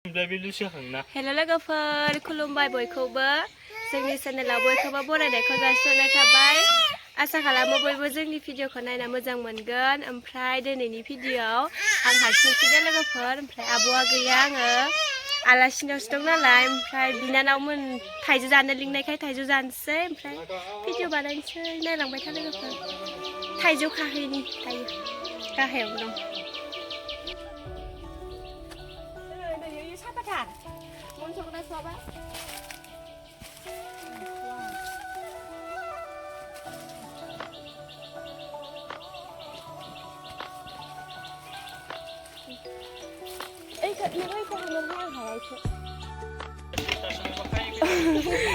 हेल' लोगोफोर खुलुमबाय बयखौबो जोंनि चेनेलाव बयखौबो बरायनायखौ जासिहरनाय थाबाय आसा खालामो बयबो जोंनि भिडिअखौ नायना मोजां मोनगोन ओमफ्राय दिनैनि भिडिअआव आं हारसिंसो लोगोफोर ओमफ्राय आब'आ गैया आङो आलासिनावसो दं नालाय ओमफ्राय बिनानावमोन थाइजौ जानो लिंनायखाय थाइजौ जानोसै ओमफ्राय भिडिअ बानायनोसै नायलांबाय था लोगोफोर थाइजौ खाहैनि दायो गाहायावनो दं Sapatar, mau coba coba.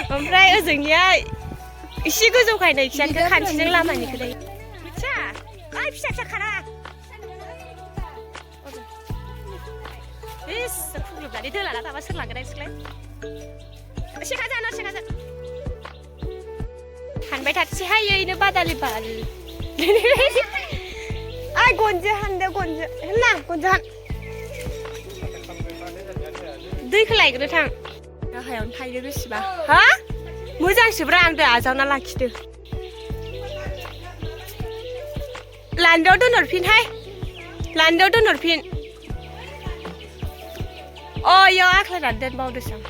ओमफ्राय ओजोंनिया एसे गोजौखायनो फिसाखौ खानसिजों लामानिखौ दायो फिसा ओइ फिसा फिसा खारा इस फुग्लुबनानै दोलाना थाबा सोर लागोन इसोरलाय सेखाजान हानबाय थाथि हायैनो बादालि बाल ओइ गनजो हानदो गनजो होनना गनजो हान दैखौ लायग्रो थां गाहायावनो थायो बेसेबा हा मोजांसोब्रा आं दै आजावना लाखिदो लान्दोआव दोनहरफिनहाय लान्दोआव दोनहरफिन याव आख्लायनानै दोनबावदोसो आं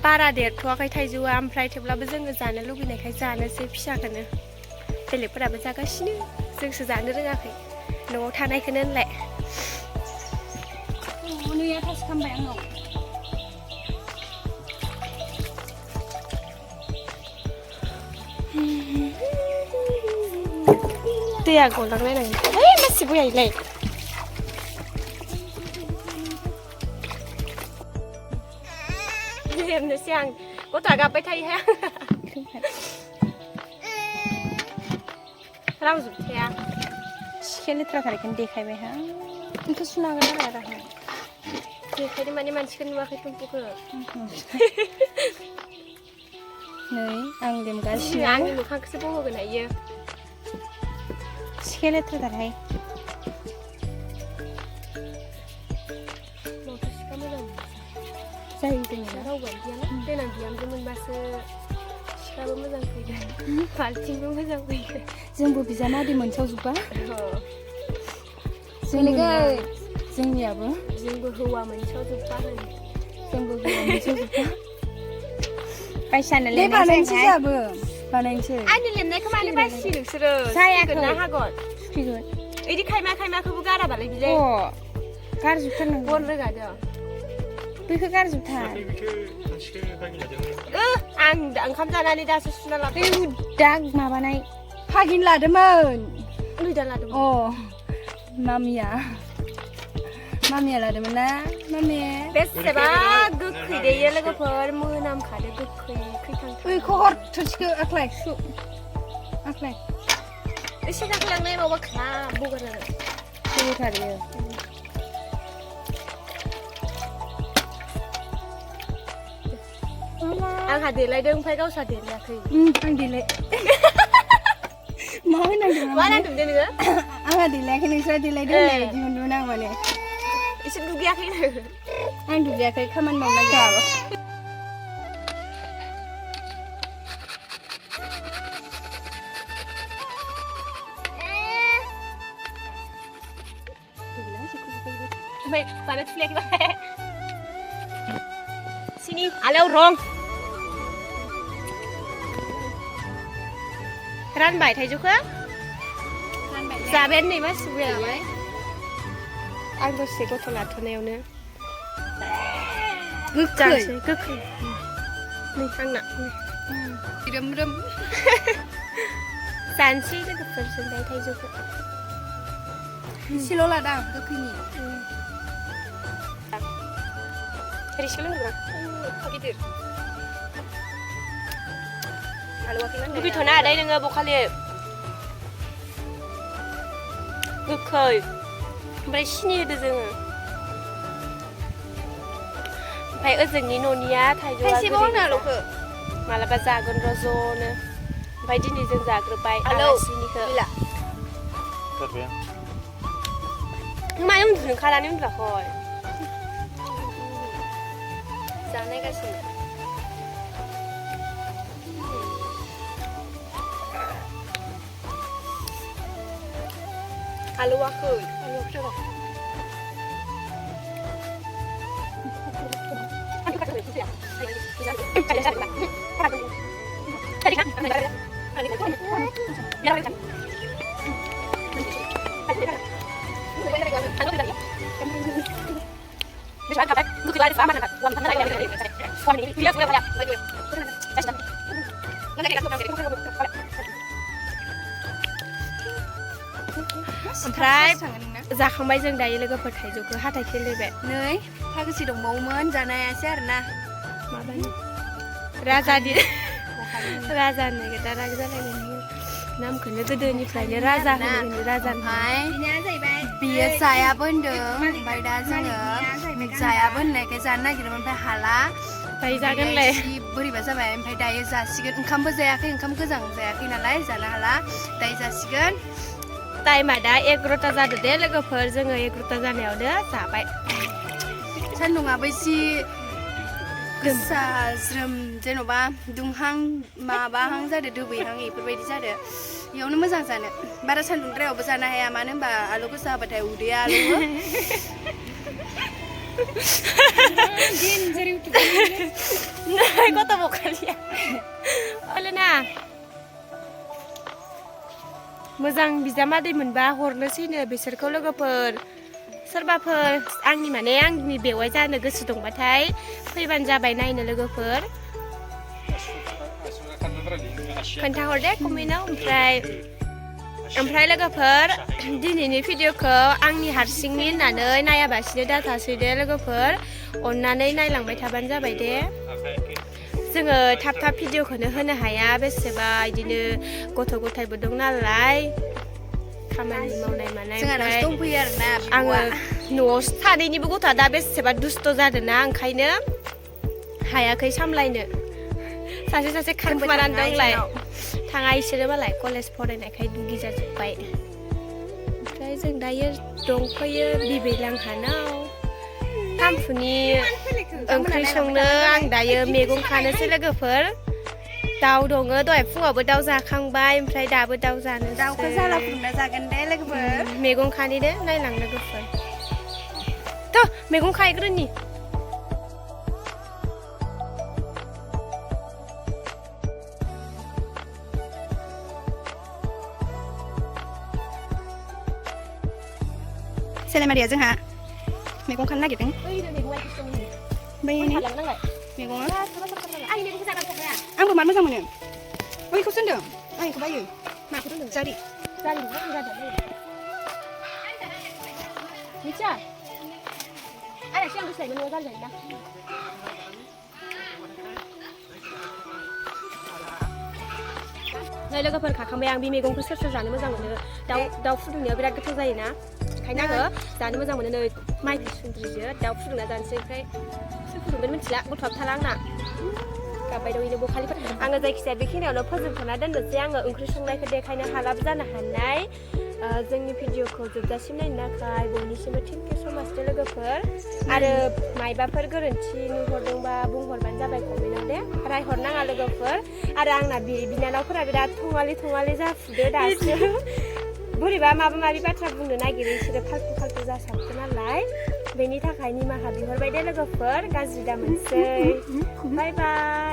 बारा देरथ'वाखै थाइजौआ ओमफ्राय थेवब्लाबो जोङो जानो लुबैनायखाय जानोसै फिसाखौनो बेलेगफोराबो जागासिनो जोंसो जानो रोङाखै न'आव थानायखौनो होनलाय नैया थास खामबाय आंनाव दैया गलांलायनांगोन ओइ मासि बयायलाय लेमनोसै आं गथ'आ गाबबाय थायोहाय रावजोबखाया सिखाया लेथ्राथार बेखौनो देखायबायहा बेखौ सुनो हागोन आरो राहा देखायनो माने मानसिखौ नुवाखै टुम्पुखौ नै आं लेमगासिनो आंनि मोखांखौसो बहगोन हायो सिखाया लेथ्राथारहाय जायो जोंना रावबो गैयाना देनां बिहामजो मोनबासो सिखाबो मोजां फैगोन बाल्थिंबो मोजां फैगोन जोंबो बिजामादै मोनसावजोबबा जोंनियाबो जोंबो हौवा मोनसावजोबबा जोंबो हौवा मोनसावजोबबा बायसानो लेमनायसै जोंहाबो बानायनोसै आंनि लेमनायखौ मानो बासि नोंसोरो जायाखै ना हागन फैगोन इदि खायमाखौबो गाराबालाय बिलाय गारजोबथारनांगौ बन रोगादो बेखौ गारजोबथार आं ओंखाम जानानै दासो सुना लाबोदों दा माबानाय फागिन लादोंमोन दा लादोंमोन मामिया लादोंमोन ना मामिया बेसेबा गोखै देयो लोगोफोर मोनामखादो गोखै खैखां बैखौ हर थोरसिखौ आख्लाय आख्लाय एसे गाखलांनाय माबा खा बगारनानै बगारथारो आंहा देलायदों ओमफ्राय गावसा देलायाखै आं देलाय मा होनांदों मा होनांदों दे नोङो आंहा देलायाखै नोंस्रा देलायदों होननाय बायदि मोनदोंमोन आं माने एसे दुगैयाखै आं दुगैयाखै खामानि मावना गाब ओमफ्राय बानाय थुलायाखै sini alo rong रानबाय थाइजौखौ जाबायानो नै मा सुबाय आं दसे गथ' लाथ'नायावनो गोखै नै आंना रोम जानोसै लोगोफोरजों दाय थाइजौखौ एसेल' लादां गोखैनि रिसिखौ लोंग्रा गिदिर लुगैथ'ना आदाय नोङो बखालि गोखै ओमफ्राय सिनि होदो जोङो ओमफ्राय ओजोंनि न'निया थाइजौआ मालाबा जागोन र' ज'नो ओमफ्राय दिनै जों जाग्रोबाय आलासिनिखौ मानो उन्दुनो ओंखारानो उन्दुवाखै जानायगासिनो आलुवाखै ओमफ्राय जाखांबाय जों दायो लोगोफोर थाइजौखौ हाथाय खेलेबाय नै फागोसि दंबावोमोन जानायासै आरोना माबानि राजानि राजानो दा राग जालायनायनि नामखौनो गोदोनिफ्रायनो राजा होनो राजानिफ्राय बियो जायाबो होनदों ओमफ्राय दा जोङो जायाबो होननायखाय जानो नागिरदोंमोन ओमफ्राय हाला दायो जागोनलाय बोरैबा जाबाय ओमफ्राय दायो जासिगोन ओंखामबो जायाखै ओंखाम गोजां जायाखै नालाय जानो हाला दायो जासिगोन टाइमा दा 11ता जादो दे लोगोफोर जोङो 11ता जानायावनो जाबाय सान्दुङाबो एसे गोसा ज्रोम जेन'बा दुंहां माबाहां जादों दोबैहां बेफोरबायदि जादों बेयावनो मोजां जानो बारा सान्दुंद्रायावबो जानो हाया मानो होनबा आलु गोसा होबाथाय उदैया आलौवो नै गथ' बखालिया ओलेना मोजां बिजामादै मोनबा हरनोसैनो बिसोरखौ लोगोफोर सोरबाफोर आंनि बेवाइ जानो गोसो दंबाथाय फैबानो जाबाय नायनो लोगोफोर खोन्थाहर दे कमेन्टआव ओमफ्राय लोगोफोर दिनैनि भिडिअखौ आंनि हारसिंनि होननानै नायाबासिनो दाजासै दे लोगोफोर अननानै नायलांबाय थाबानो जाबाय दे जोङो थाब थाब भिडिअखौनो होनो हाया बेसेबा बिदिनो गथ' गथायबो दं नालाय खामानि मावनाय मानाय दंफैयो आरोना आङो न'आव सानैनिबो गथ'आ दा बेसेबा दुस्थ' जादोंना ओंखायनो हायाखै सामलायनो सासे खारखुमानानै दंलाय थाङा इसोरो मालाय कलेज फरायनायखाय दुगि जाजोब्बाय ओमफ्राय जों दायो दंफैयो बिबैलांहानाव सानफुनि ओंख्रि संनो आं दायो मैगं खानोसै लोगोफोर दाउ दङ दहाय फुङावबो दाउ जाखांबाय ओमफ्राय दाबो दाउ जानो दाउखौ जाला फुदुंना जागोन दे लोगोफोर मैगं खानिनो नायलां लोगोफोर थ' मैगं खायग्रोनि सेलेमारिया जोंहा मैगं खानो नागिरदों मैगङा आंबो मार मोजां मोनो बैखौसो होनदों आं बेखौ बायो माखौ होनदों जारि मिथिया आरो सिगां गोसोलायबो न'आव जारि जायोना नै लोगोफोर खाखांबाय आं बे मैगंखौ सोर जानो मोजां मोनो दाउ फुदुंनायाव बिराद गोथाव जायोना ओंखायनो आङो जानो मोजां मोनो नै माइखौ सुन्द्रिजो दाउ फुदुंना जानोसै ओमफ्राय सोर फुदुंगोन मिथिला गथ'आबो थाला आंना गाबबाय दं इनो बखालिफोर आङो जायखिजाया बेखिनियावनो फोजोबथ'ना दोननोसै आङो ओंख्रि संनायखौ देखायनो हालाबो जानो हानाय जोंनि भिडिअखौ जोबजासिम नायनो थाखाय बयनिसिमबो थेंक इउ स' माच दे लोगोफोर आरो मायबाफोर गोरोन्थि नुहरदोंबा बुंहरबानो जाबाय कमेन्टआव दे रायहरनाङा लोगोफोर आरो आंना बिनानावफोरा बिराद थङालि जाफुदो दासो बोरैबा माबा माबि बाथ्रा बुंनो नागिरो बिसोरो फाल्थु जासाबखो नालाय बेनि थाखाय निमाहा बिहरबाय दे लोगोफोर गाज्रि दा मोनसै बाय बाय